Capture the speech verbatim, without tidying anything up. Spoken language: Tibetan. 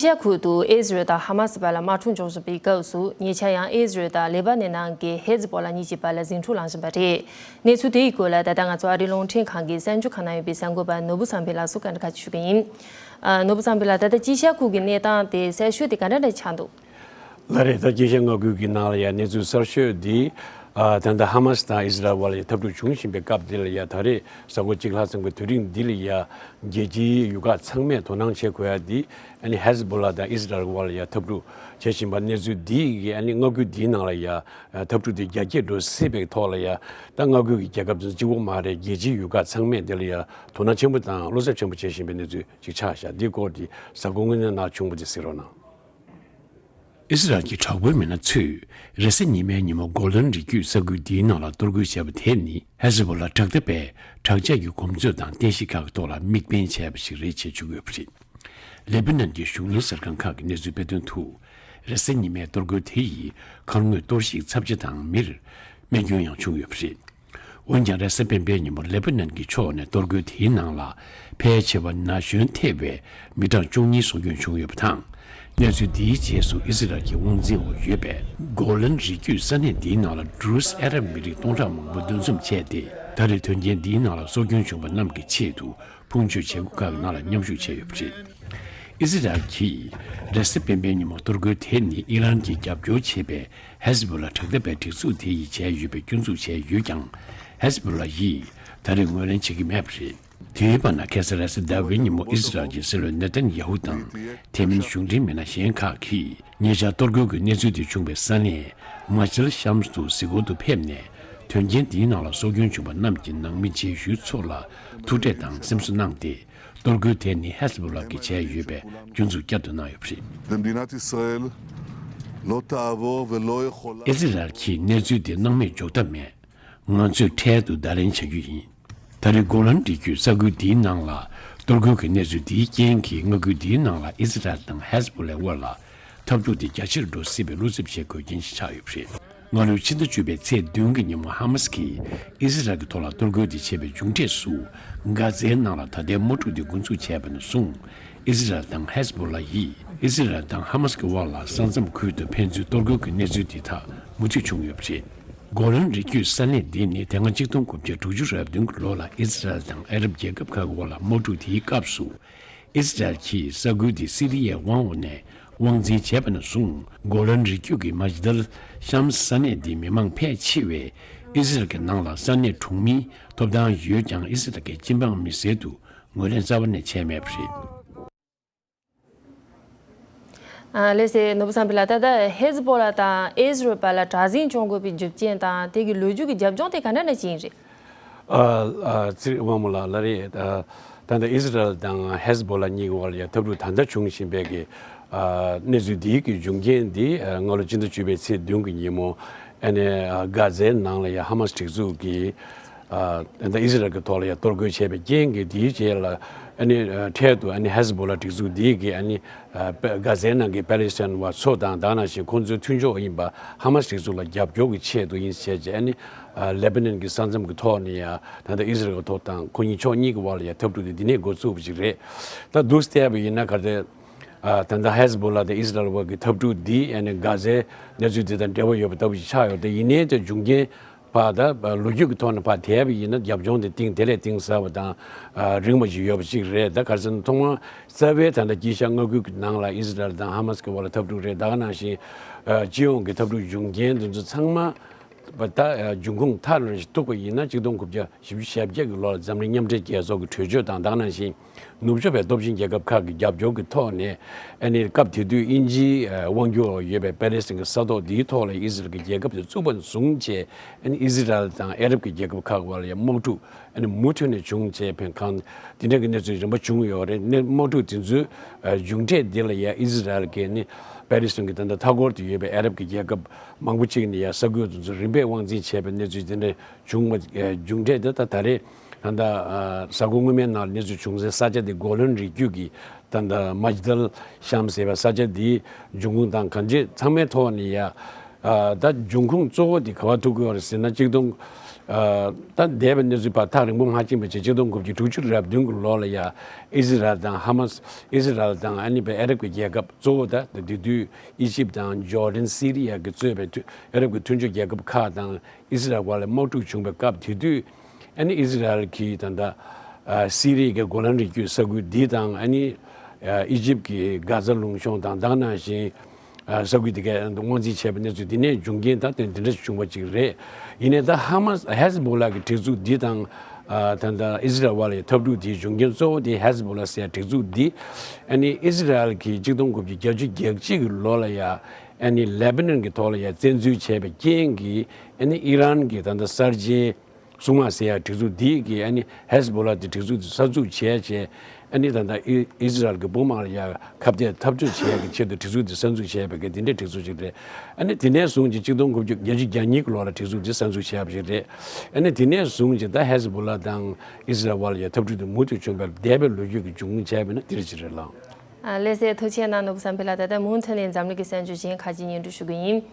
ཤ་ཁུལ་དུ་ཨི་ཟི་རལ་དང་ཧ་མ་སི་བར་ལ་དམག་འཁྲུག་འབྱུང་བཞིན་པའི་སྐབས་སུ། ཉེ་ཆར་ཡང་ཨི་ཟི་རལ་དང་ལེ་པ་ནན་ནང་གི་ཧེ་ཛི་བོ་ལ་གཉིས་ཀྱི་བར་ལ་ཟིང་འཁྲུག་ལངས་བཞིན་པ་རེད། གནས་ཚུལ་དེའི་སྐོར་ལ་ད་ལྟ་ང་ཚོ་ཨ་རིའི་རླུང་འཕྲིན་ཁང་གི་གསར་འགྱུར་ཁང་ནང་ཡོད་པའི་གསར་འགོད་པ་ནོར་བུ་བསམ་འཕེལ་ལགས་སུ་བཀའ་འདྲི་ཁག་ཅིག་ཞུ་གི་ཡིན། ཨ། ནོར་བུ་བསམ་འཕེལ་ལགས། ད་ལྟ་དཀྱིལ་ཤར་ཁུལ་གྱི་གནས་སྟངས་དེ་གསར་ཤོས་དེ་ག་འདྲ་འདྲ་ཆགས་འདུག་ལགས་རེད། ད་དཀྱིལ་ཤར་མངའ་ཁུལ་གྱི་ནང་ལ་ཡང་གནས་ཚུལ་གསར་ཤོས་འདི། ཨ། ད་ལྟ་ཧ་མ་སི་དང་ཨི་ཟི་རལ་བར་ལ་ཡང་འཐབ་འཁྲུག་བྱུང་བཞིན་པའི་སྐབས་འདི་ལ་ཡང་ད་རེས་གཟའ་འཁོར་གཅིག་ལྷག་ཙམ་གྱི་དུས་རིང་འདི་ལ་ཡང་རྒྱལ་སྤྱིའི་ཡུལ་ཁག་ཚང་མས་དོ་སྣང་བྱེད་དགོས་ཡ་འདི། ཨ་ནི་ཧེ་ཛི་བོ་ལ་དང་ཨི་ཟི་རལ་བར་ལ་ཡང་འཐབ་འཁྲུག་བྱེད་བཞིན་པ་གནས་ཚུལ་འདི་ཡིས། ཨ་ནི་མངའ་ཁུལ་འདིའི་ནང་ལ་ཡང་འཐབ་འཁྲུག་འདི་རྒྱ་སྐྱེད་འགྲོ་སྲིད་པའི་ཐོག་ལ་ཡང་། ད་མངའ་ཁུལ་གྱི་རྒྱལ་ཁབ་ཚོ་གཅིག་པོ་མ་རེད། རྒྱལ་སྤྱིའི་ཡུལ་ཁག་ཚང་མས་འདི་ལ་ཡང་དོ་སྣང་ཆེན་པོ་དང་བློ་འཚབ་ཆེན་པོ་བྱེད་བཞིན་པའི་གནས་ཚུལ་ཅིག་ཆགས་བཞག་འདིའི་སྐོར་འདི་གཟའ་འཁོར་སྔོན་མའི་ནང་བྱུང་བ་འདི་གཟིགས་རོགས་གནང་། ཨི་ཟི་རལ་གྱི་དྲག་པོའི་མི་སྣ་ཚོས་རེས་གཟའ་ཉི་མའི་ཉིན་མོ་གོ་ལན་རི་རྒྱུད་ས་ཁུལ་འདིའི་ནང་ལ་གཏོར་རྒོལ་བྱས་པ་དེ་ནི་ཧེ་ཟི་བོ་ལ་དྲག་མཐའ་བས་དྲག་ཆས་ཀྱི་གོམས་སྲོལ་དང་རྟེན་གཞི་ཁག་གི་ཐོག་ལ་དམིགས་འབེན་བྱས་པ་ཞིག་རེད་ཅེས་བརྗོད་ཀྱི་ཡོད་པ་རེད། ལེ་པ་ནན་གྱི་གཞུང་གཉེར་གསར་ཁང་ཁག་གིས་གནས་ཚུལ་སྤེལ་དོན་དུ། རེས་གཟའ་ཉི་མའི་གཏོར་རྒོལ་དེ་ཡིས་མཁར་དངོས་གཏོར་བཤིག་ཚབས་ཆེ་དང་མིར་རྨས་སྐྱོན་ཡང་བྱུང་ཡོད་པ་རེད། འོན་ཀྱང་རེས་གཟའ་སྤེན་པའི་ཉིན་མོ་ལེ་པ་ནན་གྱི་ཕྱོགས་ནས་གཏོར་རྒོལ་དེའི་ནང་ལ་ཕལ་ཆེ་བ་ན་གཞོན་ཐེ་བའི་མི་གྲངས་བཅུ་གཉིས་སྲོག་སྐྱོན་བྱུང་ཡོད་པ་དང་། གནས་ཚུལ་འདིའི་རྗེས་སུ་ཨི་ཟི་རལ་གྱི་དབང་འཛིན་འོག་ཡོད་པའི་གོ་ལན་རི་རྒྱུད་ས་གནས་འདིའི་ནང་ལ་ཌུ་རུས་ཨ་རབ་མི་རིགས་སྟོང་ཕྲག་མང་པོ་འདུ་འཛོམས་བྱས་ཏེ། ད་རེས་དོན་རྐྱེན་འདིའི་ནང་ལ་སྲོག་སྐྱོན་བྱུང་བ་རྣམས་ཀྱི་ཆེད་དུ་ཕུང་མཆོད་བྱེད་སྒོ་ཁག་གི་ནང་ལ་མཉམ་ཞུགས་བྱས་ཡོད་པ་རེད། ཨི་ཟི་རལ་གྱིས་རེས་གཟའ་སྤེན་པའི་ཉིན་མོ་གཏོར་རྒོལ་དེ་ནི་ཨི་རན་གྱིས་རྒྱབ་སྐྱོར་བྱེད་པའི་ཧེ་ཟི་བོ་ལ་དྲག་མཐའ་བའི་སྒྲིག་འཛུགས་དེ་ཡིས་བྱས་ཡོད་པའི་སྐྱོན་འཛུགས་བྱས་ཡོད་ཀྱང་། ཧེ་ཟི་བོ་ལ་ཡིས་ད་རེས་ངོས་ལེན་བྱེད་ཀྱི་མེད་པ་རེད། དེའི་བར་ན་ཁ་སང་རེས་གཟའ་ཟླ་བའི་ཉིན་མོ་ཨི་ཟི་རལ་གྱི་སྲིད་བློན་ནེ་ཐན་ཡ་ཧུ་དང་དེ་མིན་གཞུང་འབྲེལ་མི་སྣ་གཞན་ཁག་གིས་ཉེ་ཆར་གཏོར་རྒོལ་གྱི་གནས་ཚུལ་དེ་བྱུང་བའི་ས་གནས་མ་ཇལ་ཤམས་དུ་གཟིགས་སྐོར་དུ་ཕེབས་ནས། དོན་རྐྱེན་འདིའི་ནང་ལ་སྲོག་སྐྱོན་བྱུང་བ་རྣམས་ཀྱི་ནང་མི་རྗེས་ཤུལ་ཚོ་ལ་ཐུག་འཕྲད་དང་སེམས་གསོ་གནང་སྟེ། གཏོར་རྒོལ་དེ་ནི་ཧེ་ཟི་བོ་ལ་གིས་བྱས་ཡོད་པའི་སྐྱོན་འཛུགས་བསྐྱར་དུ་གནང་ཡོད་པ་རེད། ומדינת ישראל לא תעבור ולא יכולה ཨི་ཟི་རལ་གྱིས་གནས་ཚུལ་དེ་སྣང་མེད་འཇོག་ཐབས་མེད། ང་ཚོས་འཕྲལ་དུ་བརྡ་ལན་བྱ་རྒྱུ་ཡིན། ད་རེས་གོ་ལན་རི་རྒྱུད་ས་ཁུལ་འདིའི་ནང་ལ་གཏོར་རྒོལ་གྱི་གནས་ཚུལ་འདིའི་རྐྱེན་གྱིས་མངའ་ཁུལ་འདིའི་ནང་ལ་ཨི་ཟི་རལ་དང་ཧེ་ཟི་བོ་ལའི་དབར་ལ་འཐབ་འཁྲུག་དེ་རྒྱ་ཆེར་འགྲོ་སྲིད་པའི་བློ་འཚབ་བྱེད་དགོས་རྐྱེན་ཞིག་ཆགས་ཡོད་པ་རེད། སྔ་ལོའི་ཕྱི་ཟླ་བཅུ་པའི་ཚེས་བདུན་གྱི་ཉིན་མོ་ཧ་མ་སི་གིས་ཨི་ཟི་རལ་གྱི་ཐོག་ལ་གཏོར་རྒོལ་དེ་བྱས་པའི་མཇུག་འབྲས་སུ། གྷ་ཛའི་ནང་ལ་ད་ལྟའི་དམག་འཁྲུག་དེ་འགོ་འཛུགས་བྱས་པ་ནས་བཟུང་། ཨི་ཟི་རལ་དང་ཧེ་ཟི་བོ་ལ་ཡིས་ཨི་ཟི་རལ་དང་ཧ་མ་སི་གི་དབར་ལ་ས་མཚམས་ཁུལ་དུ་ཕན་ཚུན་གཏོར་རྒོལ་གྱི་གནས་ཚུལ་དེ་དག་མུ་མཐུད་བྱུང་ཡོད་པ་རེད། གོ་ལན་རི་རྒྱུད་ས་གནས་འདི་ནི་དེ་སྔ་ཆིག་སྟོང་དགུ་བརྒྱ་དྲུག་ཅུ་རེ་བདུན་གྱི་ལོ་ལ་ཨི་ཟི་རལ་དང་ཨ་རབ་རྒྱལ་ཁབ་ཁག་གི་དབར་ལ་དམག་འཁྲུག་དེའི་སྐབས་སུ། ཨི་ཟི་རལ་གྱིས་ས་ཁུལ་དེ་སི་རི་ཡའི་དབང་འོག་ནས་དབང་འཛིན་བྱས་པ་ནས་བཟུང་། གོ་ལན་རི་རྒྱུད་ཀྱི་མ་ཇི་དལ་ཤམ་ས་གནས་འདིའི་མི་མང་ཕལ་ཆེ་བས་ཨི་ཟི་རལ་གྱི་ནང་ལ་ས་གནས་གྲོང་མིའི་ཐོབ་ཐང་ཡོད་ཀྱང་། ཨི་ཟི་རལ་གྱི་སྤྱི་འབངས་མི་སེར་དུ་ངོས་ལེན་རྩ་བ་ནས་བྱས་མེད་པ་རེད། ཨ། ལགས་སོ། ནོར་བུ་བསམ་འཕེལ་ལགས། ད་ལྟ་ཧེ་ཟི་བོ་ལ་དང་ཨི་ཟི་རལ་བར་ལ་དྲག་ཟིང་བྱུང་དགོས་པའི་རྒྱུ་རྐྱེན་དང་དེ་གི་ལོ་རྒྱུས་ཀྱི་རྒྱབ་ལྗོངས་དེ་ག་འདྲ་འདྲ་ཅིག་ཡིན་རེད། ཨ། ཨ། ཚེ་རིང་དབང་མོ་ལགས་ལ་རེད། ཨ། ད་ལྟ་ཨི་ཟི་རལ་དང་ཧེ་ཟི་བོ་ལ་གཉིས་ཀྱི་དབར་ལ་ཡང་འཐབ་འཁྲུག་ད་ལྟ་བྱུང་བཞིན་པའི་གི། ཨ། གནས་ཚུལ་འདིའི་གི་འབྱུང་རྐྱེན་འདི། ཨ། སྔ་ལོ་ཕྱི་ཟླ་བཅུ་པའི་ཚེས་བདུན་གྱི་ཉིན་མོ། ཨ་ནི། ཨ། གྷ་ཛའི་ནང་ལ་ཡང་ཧ་མ་སི་སྒྲིག་འཛུགས་ཀྱིས། ཨ། ད་ལྟ་ཨི་ཟི་རལ་གྱི་ཐོག་ལ་ཡང་གཏོར་རྒོལ་བྱས་པའི་རྐྱེན་གྱིས། དེའི་རྗེས་ལ་ཨ་ནི། ཨ། འཕྲལ་དུ་ཨ་ནི་ཧེ་ཟི་བོ་ལ་སྒྲིག་འཛུགས་འདིའི་གི་ཨ་ནི། ཨ། པེ། གྷ་ཛའི་ནང་གི་པེ་ལེ་སི་ཐན་བ་ཚོ་དང་། དེ་ནང་བཞིན་ཁོང་ཚོའི་མཐུན་ཕྱོགས་ཡིན་པ་ཧ་མ་སི་སྒྲིག་འཛུགས་ལ་རྒྱབ་སྐྱོར་གྱི་ཆེད་དུ་ཡིན་ཟེར་བྱས། ཨ་ནི། ཨ། ལེ་པ་ནན་གྱི་ས་མཚམས་ཀྱི་ཐོག་ནས་ཡང་ད་ལྟ་ཨི་ཟི་རལ་གྱི་ཐོག་དང་ཁོ་གཉིས་ཕྱོགས་གཉིས་ཀྱི་དབར་ལ་ཡང་འཐབ་འཁྲུག་དེ་འདི་ནས་འགོ་ཚུགས་པ་ཞིག་རེད། ད་འདུག་བལྟས་པ་ཡིན་ན་ག་རེ། ཨ། ད་ལྟ་ཧེ་ཟི་བོ་ལ་དང་ཨི་ཟི་རལ་བར་གྱི་འཐབ་འཁྲུག་འདི་ཨ་ནི་གྷ་ཛའི་གནས་ཚུལ་དེ་དང་འབྲེལ་བ་ཡོད་པ་ལྟ་བུ་ཞིག་ཆགས་ཡོད་དེ། ཡིན་ནའི་དེ་འབྱུང་རྐྱེན་ཕར་ད་ལོ་རྒྱུས་ཀྱི་ཐོག་ནས་ཕར་དེད་པ་ཡིན་ན། རྒྱབ་ལྗོངས་དེ་གཏིང་དེ་ལས་གཏིང་ཟབ་པ་དང་། ཨ། རིང་བ་ཞིག་ཡོད་པ་ཞིག་རེད། ད་ག་རེ་ཟེར་ན། ཐོག་མར་རྩ་བའི་ད་ལྟ་དཀྱིལ་ཤར་མངའ་ཁུལ་གྱི་ནང་ལ་ཨི་ཟི་རལ་དང་ཧ་མ་སི་གི་དབར་ལ་འཐབ་འཁྲུག་རེད། དེ་ནང་བཞིན། ཨ། སྤྱི་ཡོངས་ཀྱི་འཐབ་འཁྲུག་འབྱུང་རྐྱེན་དེ་ཚོ་ཚང་མ་ད་འབྱུང་ཁུངས་མཐའ་རུ་གཏུགས་པ་ཡིན་ན། ཆིག་སྟོང་དགུ་བརྒྱ་བཞི་བཅུ་ཞེ་བརྒྱད་ཀྱི་ལོར་འཛམ་གླིང་མཉམ་འབྲེལ་རྒྱལ་ཚོགས་ཀྱི་གྲོས་ཆོད་དང་། དེ་ནང་བཞིན་ནུབ་ཕྱོགས་པའི་སྟོབས་ཆེན་རྒྱལ་ཁབ་ཁག་གི་རྒྱབ་སྐྱོར་གྱི་ཐོག་ནས། ཨ་ནི་སྐབས་དེ་དུས་དབྱིན་ཇིའི་དབང་སྒྱུར་འོག་ཡོད་པའི་པེ་ལེ་སི་ཐན་གྱི་ས་ཐོག་འདིའི་ཐོག་ལ་ཨི་ཟི་རལ་གྱི་རྒྱལ་ཁབ་དེ་བཙུགས་པ་ནས་བཟུང་བྱས། ཨ་ནི་ཨི་ཟི་རལ་དང་ཨ་རབ་ཀྱི་རྒྱལ་ཁབ་ཁག་དབར་ལ་ཡང་དམག་འཁྲུག་ཨ་ནི་མུ་མཐུད་ནས་བྱུང་བྱས། ཕན་གང་དེ་འདྲ་གི་གནས་ཚུལ་རིམ་པ་བྱུང་ཡོད་རེད། ཨ་ནི་དམག་འཁྲུག་དེ་ཚོའི་མཇུག་འབྲས་འདི་ལ་ཡང་ཨི་ཟི་རལ་གྱིས་ནི་པེ་ལེ་སི་ཐན་གྱི་ད་ལྟ་མཐའ་འཁོར་དུ་ཡོད་པའི་ཨ་རབ་ཀྱི་རྒྱལ་ཁབ་མང་པོ་ཅིག་ནས་ཡང་ས་ཁུལ་དེ་ཚོ་རིམ་པས་དབང་འཛིན་བྱས་པའི་གནས་ཚུལ་དེ་འདྲ་བྱུང་བ། ཨ། མཇུག་འབྲས་དེ་ད་ད་རེས་ད་ལྟ། ཨ། གཟའ་འཁོར་སྔོན་མའི་ནང་གནས་ཚུལ་བྱུང་སའི་ས་ཆ་དེ་གོ་ལན་རི་རྒྱུད་ཀྱི་ད་ལྟ་མ་ཇི་དལ་ཤམ་ཟེར་བའི་ས་ཆ་དེའི་འབྱུང་ཁུངས་དང་གང་ཅི་ཚང་མའི་ཐོག་ནས་ཡ། ཨ། ད་འབྱུང་ཁུངས་གཙོ་བོ་དེ་ག་པར་ཐུག་གི་ཡོད་རེད་ཟེར་ན། ཆིག་སྟོང་ ཨ་ད་འདས་པའི་གནས་ཚུལ་བར་ཐག་རིང་པོ་མ་ཕྱིན་པ་བྱས། ཆིག་སྟོང་དགུ་བརྒྱ་དྲུག་ཅུ་རེ་བདུན་གྱི་ལོ་ལ་ཡ་ཨི་ཟི་རལ་དང་ཧ་མ་སི། ཨི་ཟི་རལ་དང་ཨ་ནི་པའི་ཨ་རབ་ཀྱི་རྒྱལ་ཁབ། གཙོ་བོ་ད་དེ་དུས་ཨི་ཇིབ་དང་ཇོར་ཌན། སི་རི་ཡ་གིས་གཙོས་པའི་མཐུ་ཨ་རབ་ཀྱི་མཐུན་ཕྱོགས་རྒྱལ་ཁབ་ཁག་དང་ཨི་ཟི་རལ་བར་ལ་དམག་འཁྲུག་བྱུང་བའི་སྐབས་དེ་དུས། ཨ་ནི་ཨི་ཟི་རལ་གྱིས་ད་ལྟ་ཨ་སི་རི་ཡའི་གོ་ལན་རི་རྒྱུད་ས་ཁུལ་འདི་དང་། ཨ་ནི་ཨ་ཨི་ཇིབ་ཀྱིས་གྷ་ཟ་ལུང་གཤོང་དང་། ད་ག་ནང་བཞིན་ཨ་ས་ཁུལ་དེ་གའི་དབང་འཛིན་བྱས་པའི་གནས་ཚུལ་འདི་ནས་འབྱུང་རྐྱེན་ད་དེ་འདི་འདྲ་ཞིག་བྱུང་བ་ཅིག་རེད། ཡིན་ནའི་ད་ཧ་མ་སི། ཧེ་ཟི་བྷོ་ལ་གི་སྒྲིག་འཛུགས་འདི་དང་། ཨ་ད་ལྟ་ཨི་ཟི་རལ་བར་ལ་ཡ་འཐབ་འཁྲུག་འདིའི་འབྱུང་རྐྱེན་གཙོ་བོ་དེ་ཧེ་ཟི་བྷོ་ལ་ཟེར་ཡ་སྒྲིག་འཛུགས་འདི། ཨ་ནི་ཨི་ཟི་རལ་གྱིས་ཆིག་སྟོང་དགུ་བརྒྱ་བརྒྱད་ཅུ་གྱ་གཅིག་གི་ལོ་ལ་ཡ་ཨ་ནི་ལེ་བྷ་ནན་གྱི་ཐོག་ལ་ཡ་བཙན་འཛུལ་བྱས་པའི་རྐྱེན་གྱིས། ཨ་ནི་ཨི་རན་གྱི་ད་ལྟ་གསར་བརྗེའི་སྲུང་དམག་ཟེར་ཡ་སྒྲིག་འཛུགས་འདི་གིས་ཨ་ནི་ཧེ་ཟི་བྷོ་ལ་དེ་སྒྲིག་འཛུགས་དེ་གསར་འཛུགས་བྱས་བྱས། ཨ་ནི་ད་ལྟ་ཨི་ཨི་ཟི་རལ་གྱི་དཔུང་དམག་ལ་ཡ་ཁ་གཏད་འཐབ་རྩོད་བྱེད་ཡ་གི་ཆེད་དུ་སྒྲིག་འཛུགས་དེ་གསར་འཛུགས་བྱས་པའི་གི་དེ་འདྲའི་སྒྲིག་འཛུགས་ཅིག་རེད། ཨ་ནི་དེ་ནས་བཟུང་སྟེ་ཆིག་སྟོང་དགུ་བརྒྱ་བརྒྱད་ཅུ་གྱ་གཉིས་ཀྱི་ལོ་ལ་སྒྲིག་འཛུགས་དེ་གསར་འཛུགས་བྱས་པ་ཞིག་རེད། ཨ་ནི་དེ་ནས་བཟུང་སྟེ་ད་ཧེ་ཟི་བྷོ་ལ་དང་ཨི་ཟི་རལ་བར་ལ་ཡ་འཐབ་འཁྲུག་དེ་མུ་མཐུད་བྱུང་བའི་འདས་པའི་ལོ་རྒྱུས་ཀྱི་འབྱུང་ཁུངས་བྱས་པ་ན་དེ་འདྲ་ཅིག་རེད་ལགས། ཨ་ལགས་སེ། ཐུགས་རྗེ་གནང་ནོར་བུ་བསམ་འཕེལ་ལགས། ད་ལྟ་མུ་མཐུད་ནས་འཛམ་གླིང་གི་གསར་འགྱུར་གཞན་ཁག་ཅིག་སྙན་སྒྲོན་ཞུ་གི་ཡིན།